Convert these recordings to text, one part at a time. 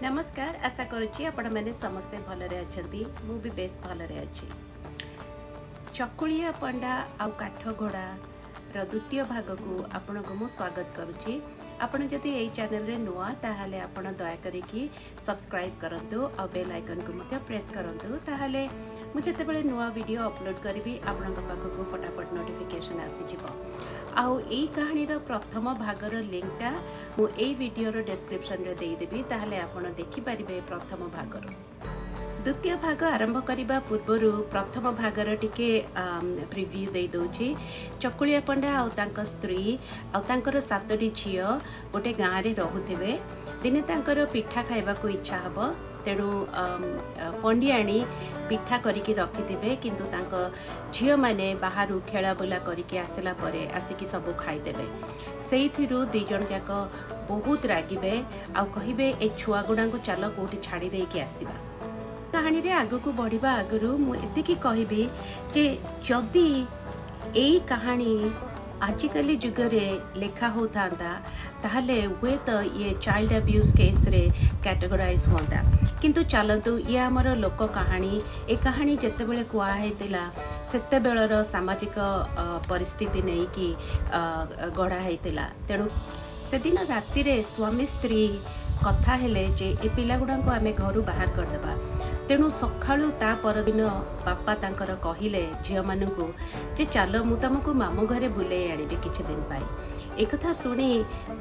ନମସ୍କାର। ଆଶା କରୁଛି ଆପଣମାନେ ସମସ୍ତେ ଭଲରେ ଅଛନ୍ତି। ମୁଁ ବି ବେଶ ଭଲରେ ଅଛି। ଚକୁଳିଆ ପଣ୍ଡା ଆଉ କାଠ ଘୋଡ଼ାର ଦ୍ୱିତୀୟ ଭାଗକୁ ଆପଣଙ୍କୁ ମୁଁ ସ୍ୱାଗତ କରୁଛି। ଆପଣ ଯଦି ଏଇ ଚ୍ୟାନେଲରେ ନୂଆ, ତାହେଲେ ଆପଣ ଦୟାକରିକି ସବସ୍କ୍ରାଇବ୍ କରନ୍ତୁ ଆଉ ବେଲ୍ ଆଇକନ୍କୁ ମଧ୍ୟ ପ୍ରେସ୍ କରନ୍ତୁ। ତାହେଲେ ମୁଁ ଯେତେବେଳେ ନୂଆ ଭିଡ଼ିଓ ଅପଲୋଡ଼ କରିବି, ଆପଣଙ୍କ ପାଖକୁ ଫଟାଫଟ ନୋଟିଫିକେସନ୍ ଆସିଯିବ। ଆଉ ଏଇ କାହାଣୀର ପ୍ରଥମ ଭାଗର ଲିଙ୍କଟା ମୁଁ ଏଇ ଭିଡ଼ିଓର ଡେସ୍କ୍ରିପସନ୍ରେ ଦେଇଦେବି, ତାହେଲେ ଆପଣ ଦେଖିପାରିବେ ପ୍ରଥମ ଭାଗରୁ। ଦ୍ୱିତୀୟ ଭାଗ ଆରମ୍ଭ କରିବା ପୂର୍ବରୁ ପ୍ରଥମ ଭାଗର ଟିକେ ପ୍ରିଭ୍ୟୁ ଦେଇ ଦେଉଛି। ଚକୁଳିଆ ପଣ୍ଡା ଆଉ ତାଙ୍କ ସ୍ତ୍ରୀ ଆଉ ତାଙ୍କର ସାତଟି ଝିଅ ଗୋଟେ ଗାଁରେ ରହୁଥିବେ। ଦିନେ ତାଙ୍କର ପିଠା ଖାଇବାକୁ ଇଚ୍ଛା ହେବ। ତେଣୁ ପଣ୍ଡିଆଣୀ ପିଠା କରିକି ରଖିଥିବେ, କିନ୍ତୁ ତାଙ୍କ ଝିଅମାନେ ବାହାରୁ ଖେଳା ବୁଲା କରିକି ଆସିଲା ପରେ ଆସିକି ସବୁ ଖାଇଦେବେ। ସେଇଥିରୁ ଦୁଇ ଜଣ ଯାକ ବହୁତ ରାଗିବେ ଆଉ କହିବେ, "ଏ ଛୁଆ ଗୁଡ଼ାଙ୍କୁ ଚାଲ କେଉଁଠି ଛାଡ଼ି ଦେଇକି ଆସିବା।" କାହାଣୀରେ ଆଗକୁ ବଢ଼ିବା ଆଗରୁ ମୁଁ ଏତିକି କହିବି ଯେ ଯଦି ଏଇ କାହାଣୀ ଆଜିକାଲି ଯୁଗରେ ଲେଖା ହେଉଥାନ୍ତା, ତାହେଲେ ହୁଏତ ଇଏ ଚାଇଲ୍ଡ ଆବ୍ୟୁଜ୍ କେସ୍ରେ କ୍ୟାଟେଗୋରାଇଜ୍ ହୁଅନ୍ତା। କିନ୍ତୁ ଚାଲନ୍ତୁ, ଇଏ ଆମର ଲୋକ କାହାଣୀ। ଏ କାହାଣୀ ଯେତେବେଳେ କୁହା ହେଇଥିଲା, ସେତେବେଳର ସାମାଜିକ ପରିସ୍ଥିତି ନେଇକି ଗଢ଼ା ହେଇଥିଲା। ତେଣୁ ସେଦିନ ରାତିରେ ସ୍ୱାମୀ ସ୍ତ୍ରୀ କଥା ହେଲେ ଯେ ଏ ପିଲାଗୁଡ଼ାଙ୍କୁ ଆମେ ଘରୁ ବାହାର କରିଦେବା। ତେଣୁ ସକାଳୁ ତା ପରଦିନ ବାପା ତାଙ୍କର କହିଲେ ଝିଅମାନଙ୍କୁ ଯେ ଚାଲ, ମୁଁ ତମକୁ ମାମୁଁ ଘରେ ବୁଲେଇ ଆଣିବି କିଛି ଦିନ ପାଇଁ। ଏକଥା ଶୁଣି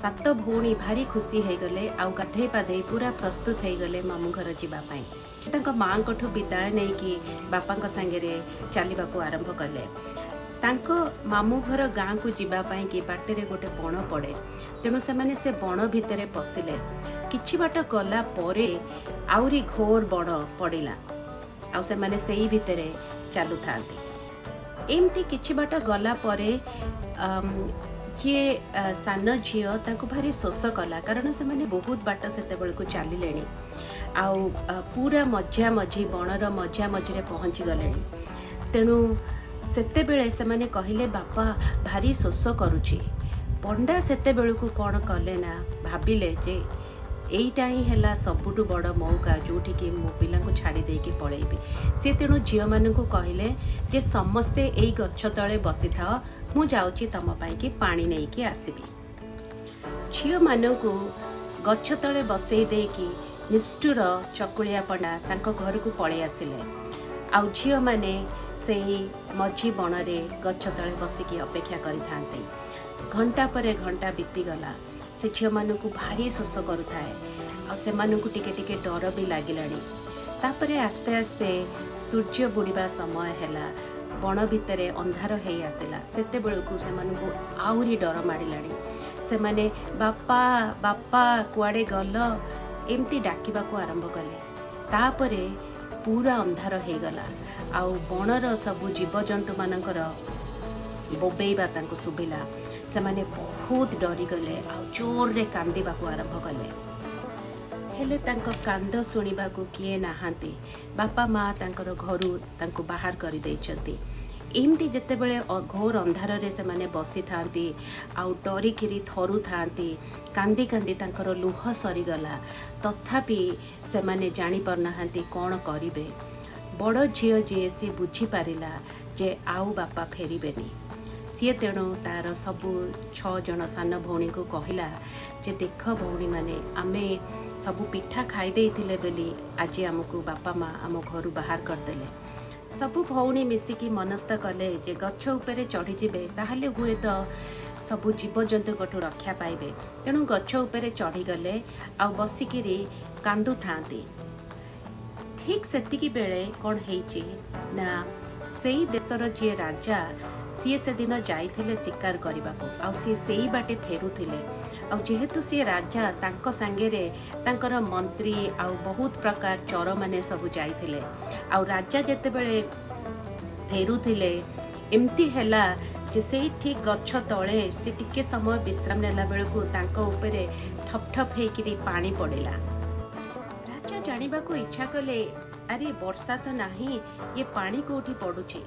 ସାତ ଭଉଣୀ ଭାରି ଖୁସି ହେଇଗଲେ ଆଉ ଗାଧେଇ ପାଧେଇ ପୁରା ପ୍ରସ୍ତୁତ ହେଇଗଲେ ମାମୁଁ ଘର ଯିବା ପାଇଁ। ତାଙ୍କ ମାଆଙ୍କଠୁ ବିଦାୟ ନେଇକି ବାପାଙ୍କ ସାଙ୍ଗରେ ଚାଲିବାକୁ ଆରମ୍ଭ କଲେ। ତାଙ୍କ ମାମୁଁ ଘର ଗାଁକୁ ଯିବା ପାଇଁକି ବାଟରେ ଗୋଟେ ବଣ ପଡ଼େ। ତେଣୁ ସେମାନେ ସେ ବଣ ଭିତରେ ପଶିଲେ। କିଛି ବାଟ ଗଲା ପରେ ଆହୁରି ଘୋର ବଣ ପଡ଼ିଲା ଆଉ ସେମାନେ ସେଇ ଭିତରେ ଚାଲୁଥାନ୍ତି। ଏମିତି କିଛି ବାଟ ଗଲା ପରେ ଯିଏ ସାନ ଝିଅ, ତାଙ୍କୁ ଭାରି ଶୋଷ କଲା, କାରଣ ସେମାନେ ବହୁତ ବାଟ ସେତେବେଳକୁ ଚାଲିଲେଣି ଆଉ ପୁରା ମଝିଆ ମଝି ବଣର ମଝିଆ ମଝିରେ ପହଞ୍ଚି ଗଲେଣି। ତେଣୁ ସେତେବେଳେ ସେମାନେ କହିଲେ, "ବାପା, ଭାରି ଶୋଷ କରୁଛି।" ପଣ୍ଡା ସେତେବେଳକୁ କ'ଣ କଲେ ନା ଭାବିଲେ ଯେ ଏଇଟା ହିଁ ହେଲା ସବୁଠୁ ବଡ଼ ମଉକା, ଯେଉଁଠିକି ମୁଁ ପିଲାଙ୍କୁ ଛାଡ଼ି ଦେଇକି ପଳେଇବି। ସିଏ ତେଣୁ ଝିଅମାନଙ୍କୁ କହିଲେ ଯେ ସମସ୍ତେ ଏଇ ଗଛ ତଳେ ବସିଥାଅ, ମୁଁ ଯାଉଛି ତମ ପାଇଁକି ପାଣି ନେଇକି ଆସିବି। ଝିଅମାନଙ୍କୁ ଗଛ ତଳେ ବସେଇ ଦେଇକି ନିଷ୍ଠୁର ଚକୁଳିଆ ପଣ୍ଡା ତାଙ୍କ ଘରକୁ ପଳେଇ ଆସିଲେ ଆଉ ଝିଅମାନେ ସେଇ ମଝି ବଣରେ ଗଛ ତଳେ ବସିକି ଅପେକ୍ଷା କରିଥାନ୍ତି। ଘଣ୍ଟା ପରେ ଘଣ୍ଟା ବିତିଗଲା। ସେ ଝିଅମାନଙ୍କୁ ଭାରି ଶୋଷ କରୁଥାଏ ଆଉ ସେମାନଙ୍କୁ ଟିକେ ଟିକେ ଡର ବି ଲାଗିଲାଣି। ତାପରେ ଆସ୍ତେ ଆସ୍ତେ ସୂର୍ଯ୍ୟ ବୁଡ଼ିବା ସମୟ ହେଲା। ବଣ ଭିତରେ ଅନ୍ଧାର ହେଇ ଆସିଲା। ସେତେବେଳକୁ ସେମାନଙ୍କୁ ଆହୁରି ଡର ମାଡ଼ିଲାଣି। ସେମାନେ "ବାପା, ବାପା, କୁଆଡ଼େ ଗଲ?" ଏମିତି ଡାକିବାକୁ ଆରମ୍ଭ କଲେ। ତାପରେ ପୁରା ଅନ୍ଧାର ହେଇଗଲା ଆଉ ବଣର ସବୁ ଜୀବଜନ୍ତୁମାନଙ୍କର ବୋବେଇବା ତାଙ୍କୁ ଶୁଭିଲା। ସେମାନେ ବହୁତ ଡରିଗଲେ ଆଉ ଜୋରରେ କାନ୍ଦିବାକୁ ଆରମ୍ଭ କଲେ। ହେଲେ ତାଙ୍କ କାନ୍ଦ ଶୁଣିବାକୁ କିଏ ନାହାନ୍ତି। ବାପା ମା ତାଙ୍କର ଘରୁ ତାଙ୍କୁ ବାହାର କରିଦେଇଛନ୍ତି। ଏମିତି ଯେତେବେଳେ ଘୋର ଅନ୍ଧାରରେ ସେମାନେ ବସିଥାନ୍ତି ଆଉ ଡରିକିରି ଥରୁଥାନ୍ତି, କାନ୍ଦି କାନ୍ଦି ତାଙ୍କର ଲୁହ ସରିଗଲା, ତଥାପି ସେମାନେ ଜାଣିପାରୁନାହାନ୍ତି କ'ଣ କରିବେ। ବଡ଼ ଝିଅ ଯିଏ, ସିଏ ବୁଝିପାରିଲା ଯେ ଆଉ ବାପା ଫେରିବେନି। ସିଏ ତେଣୁ ତାର ସବୁ ଛଅ ଜଣ ସାନ ଭଉଣୀଙ୍କୁ କହିଲା ଯେ ଦେଖ ଭଉଣୀମାନେ, ଆମେ ସବୁ ପିଠା ଖାଇ ଦେଇଥିଲେ ବୋଲି ଆଜି ଆମକୁ ବାପା ମା ଆମ ଘରୁ ବାହାର କରିଦେଲେ। ସବୁ ଭଉଣୀ ମିଶିକି ମନସ୍ଥ କଲେ ଯେ ଗଛ ଉପରେ ଚଢ଼ିଯିବେ, ତାହେଲେ ହୁଏତ ସବୁ ଜୀବଜନ୍ତୁଙ୍କଠୁ ରକ୍ଷା ପାଇବେ। ତେଣୁ ଗଛ ଉପରେ ଚଢ଼ିଗଲେ ଆଉ ବସିକିରି କାନ୍ଦୁଥାନ୍ତି। ଠିକ୍ ସେତିକି ବେଳେ କ'ଣ ହେଇଛି ନା ସେଇ ଦେଶର ଯିଏ ରାଜା, ସିଏ ସେଦିନ ଯାଇଥିଲେ ଶିକାର କରିବାକୁ ଆଉ ସିଏ ସେଇ ବାଟେ ଫେରୁଥିଲେ। ଆଉ ଯେହେତୁ ସିଏ ରାଜା, ତାଙ୍କ ସାଙ୍ଗରେ ତାଙ୍କର ମନ୍ତ୍ରୀ ଆଉ ବହୁତ ପ୍ରକାର ଚରମାନେ ସବୁ ଯାଇଥିଲେ। ଆଉ ରାଜା ଯେତେବେଳେ ଫେରୁଥିଲେ, ଏମିତି ହେଲା ଯେ ସେଇଠି ଗଛ ତଳେ ସେ ଟିକେ ସମୟ ବିଶ୍ରାମ ନେଲା ବେଳକୁ ତାଙ୍କ ଉପରେ ଠପ୍ ଠପ୍ ହେଇକିରି ପାଣି ପଡ଼ିଲା। ରାଜା ଜାଣିବାକୁ ଇଚ୍ଛା କଲେ, ଆରେ, ବର୍ଷା ତ ନାହିଁ, ଇଏ ପାଣି କୋଉଠି ପଡ଼ୁଛି?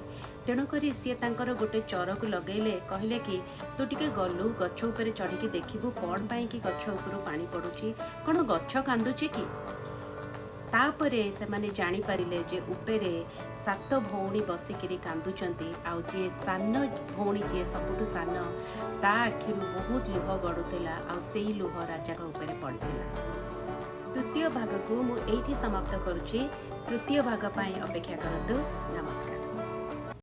ତେଣୁକରି ସିଏ ତାଙ୍କର ଗୋଟେ ଚରକୁ ଲଗେଇଲେ। କହିଲେ କି ତୁ ଟିକେ ଗଲୁ ଗଛ ଉପରେ ଚଢ଼ିକି ଦେଖିବୁ, କ'ଣ ପାଇଁ କି ଗଛ ଉପରୁ ପାଣି ପଡ଼ୁଛି? କ'ଣ ଗଛ କାନ୍ଦୁଛି କି? ତାପରେ ସେମାନେ ଜାଣିପାରିଲେ ଯେ ଉପରେ ସାତ ଭଉଣୀ ବସିକିରି କାନ୍ଦୁଛନ୍ତି, ଆଉ ଯିଏ ସାନ ଭଉଣୀ, ଯିଏ ସବୁଠୁ ସାନ, ତା ଆଖିରୁ ବହୁତ ଲୁହ ଗଡ଼ୁଥିଲା ଆଉ ସେଇ ଲୁହ ରାଜାଙ୍କ ଉପରେ ପଡ଼ିଥିଲା। ଦ୍ୱିତୀୟ ଭାଗକୁ ମୁଁ ଏଇଠି ସମାପ୍ତ କରୁଛି। ତୃତୀୟ ଭାଗ ପାଇଁ ଅପେକ୍ଷା କରନ୍ତୁ। ନମସ୍କାର।